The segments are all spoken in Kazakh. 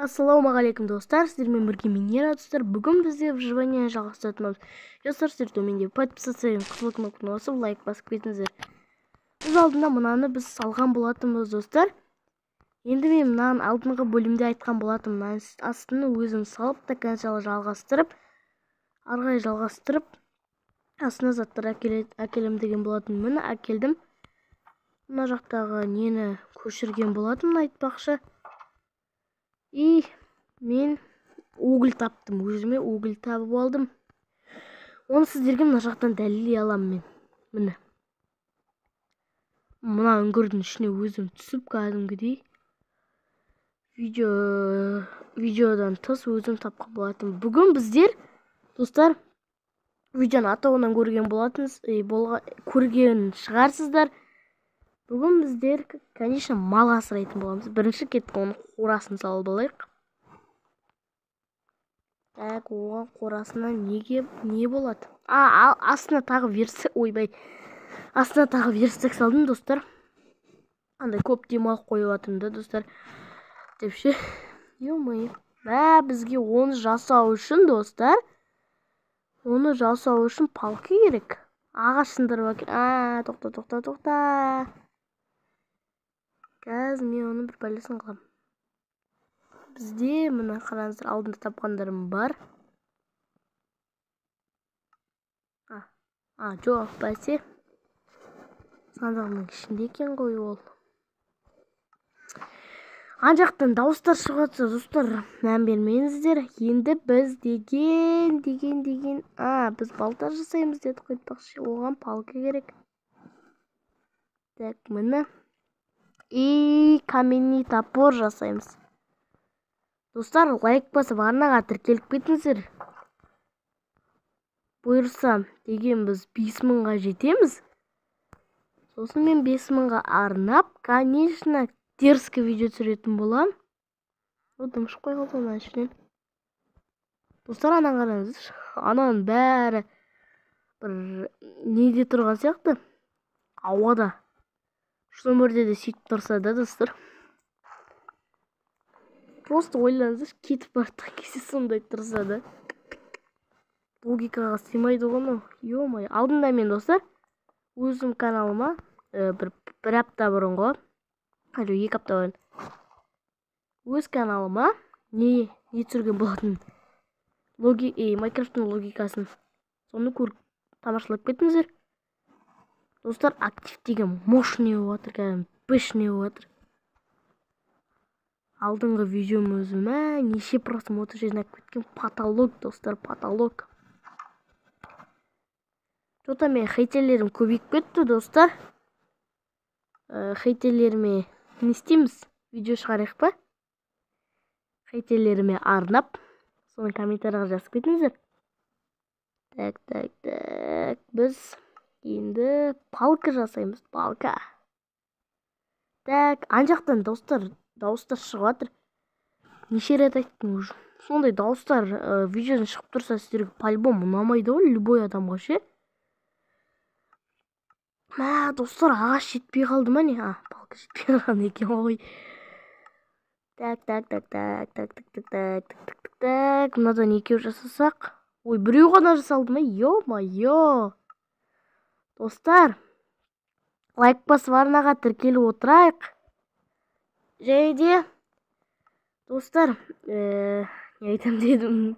Ассалаумағалейкум, достар! Сіздермен бірге мен, Ера, достар. Бүгін бізде выживание жалғастыратын боламыз. Достар, сіздер төменде подписаться деген қызыл кнопканы басып, лайк басып кетіңіздер. Біз алдында мынаны біз салған болатынбыз, достар. Енді мен мынаны алдыңғы бөлімде айтқан болатынмын. Мынаның астын өзім салып, до конца жалғастырып, ары қарай жалғастырып, астына заттар әкелем деген болатын. Міне, әкелдім. Мына жақтағы нені көшірген болатынмын, айтпақшы. И мен уголь таптым, өзіме уголь табып алдым. Оны сіздерге мына жақтан дәлелдей аламын мен. Міне, мына үңгірдің ішіне өзім түсіп, кәдімгідей видеодан тыс өзім тапқан болатынмын. Бүгін біздер, достар, видеоның атауынан көрген болатынсыз, көрген шығарсыздар. Бүгін біздер, конечно, мал асырайтын боламыз. Бірінші кеттік, оның қорасын салып алайық. Так, оған қорасына неге не болады? А, астына тағы верстак, ойбай. Астына тағы верстак салдым, достар. Андай көп демалып қойып жатырмын да, достар. Деп ше. Ё-моё. Мә, бізге оны жасау үшін, достар, оны жасау үшін палка керек. Ағаш сындырып әкел. А, тоқта, тоқта, тоқта. Қазір мен оның бір пәлесін қыламын. Бізде, мына қараңыздар, алдында тапқандарым бар. А, жоқ, бәсе. Сандығымның ішінде екен ғой ол. Ана жақтан дауыстар шығып жатса, достар, мән бермеңіздер. Енді біз деген, деген, деген, а, біз балта жасаймыз дедік қой, айтпақшы. Оған палка керек. Так, міне. И каменный топор жасаймыз. Достар, лайк басып, арнаға тіркеліп кетіңіздер. Бұйырса, деген біз 5000-ға жетеміз. Сосын мен 5000-ға арнап, конечно, дерзкий видео түсіретін боламын. О, дым шығып қойған мына ішінен. Достар, ананы қараңыздаршы. Ананың бәрі бір неде тұрған сияқты. Ауада. Шын өмірде де сөйтіп тұрса да, достар. Просто ойлаңыздаршы, кетіп бара жатқан кезде сондай тұрса да. Логикаға сыймайды ғой мынау. Ё-моё. Алдында мен, достар, өзім каналыма бір апта бұрын ғой. Жоқ, 2 апта бұрын. Өз каналыма не түсірген болатын? Майнкрафттың логикасын. Соны көріп, тамашалап кетіңіздер. Достар, актив деген мощный болып жатыр, кәдімгі пышный болып жатыр. Алдыңғы видеом өзіме неше просмотр жинап кеткен. Потолок, достар, потолок. Что-то мен хейтерлерім көбейіп кетті, достар. Хейтерлеріме не істейміз? Видео шығарайық па? Хейтерлеріме арнап, соны комментарийға жазып кетіңіздер. Так, так, так. Біз енді палка жасаймыз, палка. Так, ана жақтан, достар, дауыстар шығып жатыр. Неше рет айттым уже. Сондай дауыстар видеодан шығып тұрса, сіздерге по-любому ұнамайды ғой, любой адамға ше. Мә, достар, ағаш жетпей қалды ма, не? А, палка жетпей қалған екен ғой. Так, так, так, так, так, так, так, так, так, так, так, так. Мынадан екеу жасасақ. Ой, біреу ғана жасалды ма? Ё-моё. Достар, лайк басып, арнаға тіркеліп отырайық. Және де, достар, не айтам дедім.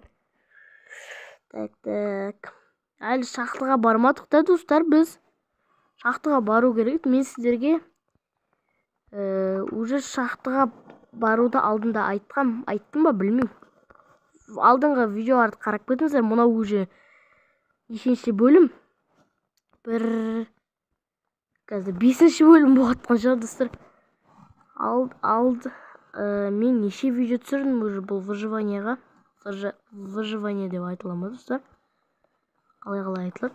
Так, так. Әлі шахтаға бармадық та, достар, біз. Шахтаға бару керек. Мен сіздерге уже шахтаға баруды алдында айтқам, айттым ба, білмеймін. Алдыңғы видеоларды қарап кетіңіздер. Мынау уже нешінші бөлім? Бір қазір бесінші бөлім болып жатқан шығар, достар. Алд, мен неше видео түсірдім уже бұл выживанияға. Выживание деп айтыла ма, достар? Қалай айтылады?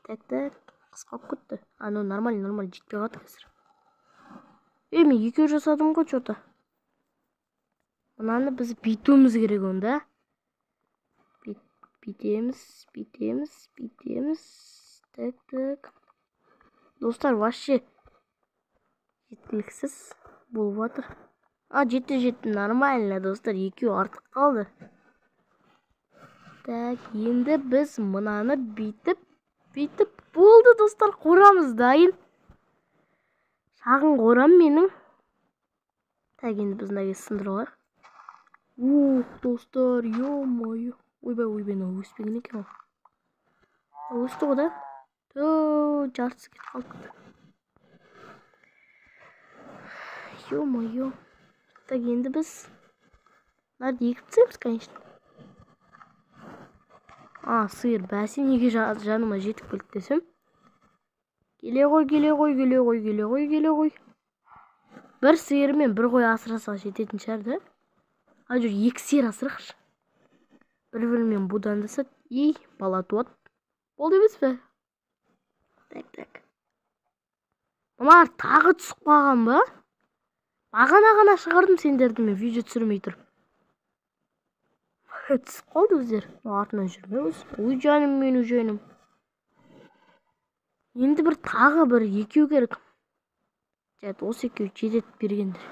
Так, так, қысқа болып кетті. А, ну нормально, нормально, жетпей қалды қазір. Е, мен екеу жасадым ғой, че-то. Мынаны біз бүйтуіміз керек онда. Бүйтеміз, бүйтеміз, бүйтеміз. Так, так. Достар, вообще жеткіліксіз болып жатыр. А, жетті, нормально, достар, екеуі артық қалды. Так, енді біз мынаны бүйтіп, бүйтіп болды, достар, қорамыз дайын. Шағын қорам менің. Так, енді біз мына сындырып алайық. Ух, достар, ё-моё. Ойбай, ойбай, мынау өспеген екен ғой. Өсті ғой да? Ту, жартысы кетіп қалыпты. Ё-моё. Так, енді біз мынарды егіп тастаймыз, конечно. А, сиыр, бәсе неге жаныма жетіп келді десем. Келе ғой, келе ғой, келе ғой, келе ғой, келе ғой. Бір сиыр мен бір қой асырасақ жететін шығар да? А, жоқ, екі сиыр асырақшы. Бір-бірімен будандасады, и бала туады. Болды емес пе? Так, так. Мыналар тағы түсіп қалған ба? Бағана ғана шығардым сендерді мен видео түсірмей тұрып. Түсіп қалды өздері. Артынан жүрме өз. Ой, жаным мен, ой, жаным. Енді бір тағы бір екеу керек. Жарайды, осы екеу жетеді бергендер.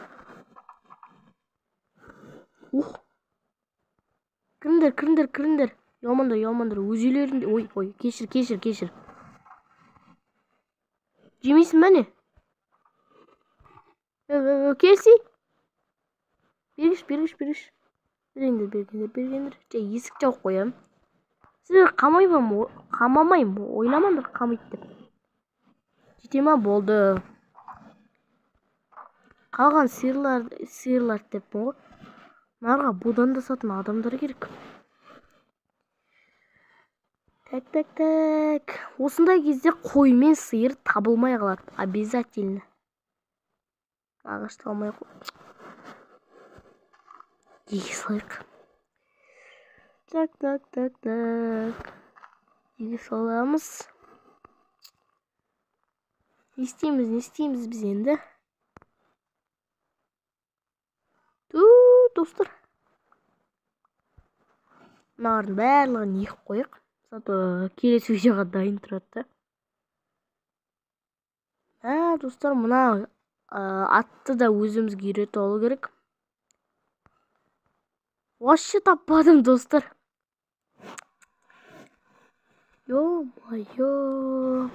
Ух. Кіріңдер, кіріңдер, кіріңдер. Ұялмаңдар, ұялмаңдар. Өз үйлерінде. Ой, ой, кешір, кешір, кешір. Жемейсің ба не? Келсей. Бергіш, бергіш, бергіш. Бергендер, бергендер, бергендер. Жай, есік жауып қоямын. Сіздер қамамаймын, ойламаңдар қамайды деп. Жете ма? Болды. Қалған сиырлар деппін ғой. Мыналарға будандасатын адамдар керек. Так, так, так. Осындай кезде қой мен сиыр табылмай қалады. Обязательно. Ағашты алмай қой. Еге салайық. Так, так, так, так. Еге саламыз. Не істейміз, не істейміз біз енді? Ту, достар. Мыналардың барлығын егіп қояйық. Зато келесі видеоға дайын тұрады да. Ә, достар, мына атты да өзімізге үйретіп алу керек. Вообще таппадым, достар. Ё-моё.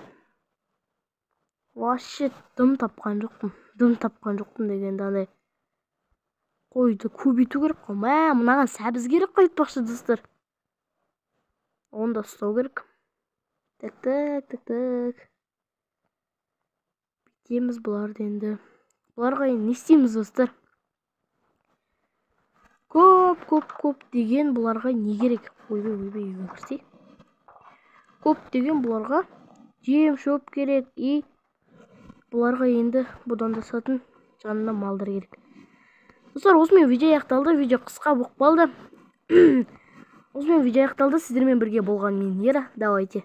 Вообще дым тапқан жоқпын. Дым тапқан жоқпын дегенде андай қойды көбейту керек қой. Мә, мынаған сәбіз керек қой айтпақшы, достар. Оны да ұстау керек. Так, так, так, так. Бүйтеміз бұларды енді. Бұларға енді не істейміз, достар? Көп, көп, көп деген бұларға не керек? Ойбай, ойбай, үйге кірсей. Көп деген бұларға жем, шөп керек. И бұларға енді будандасатын жанына малдар керек. Достар, осымен видео аяқталды. Видео қысқа болып қалды. Осымен видео аяқталды. Сіздермен бірге болған мен Ера. Давайте.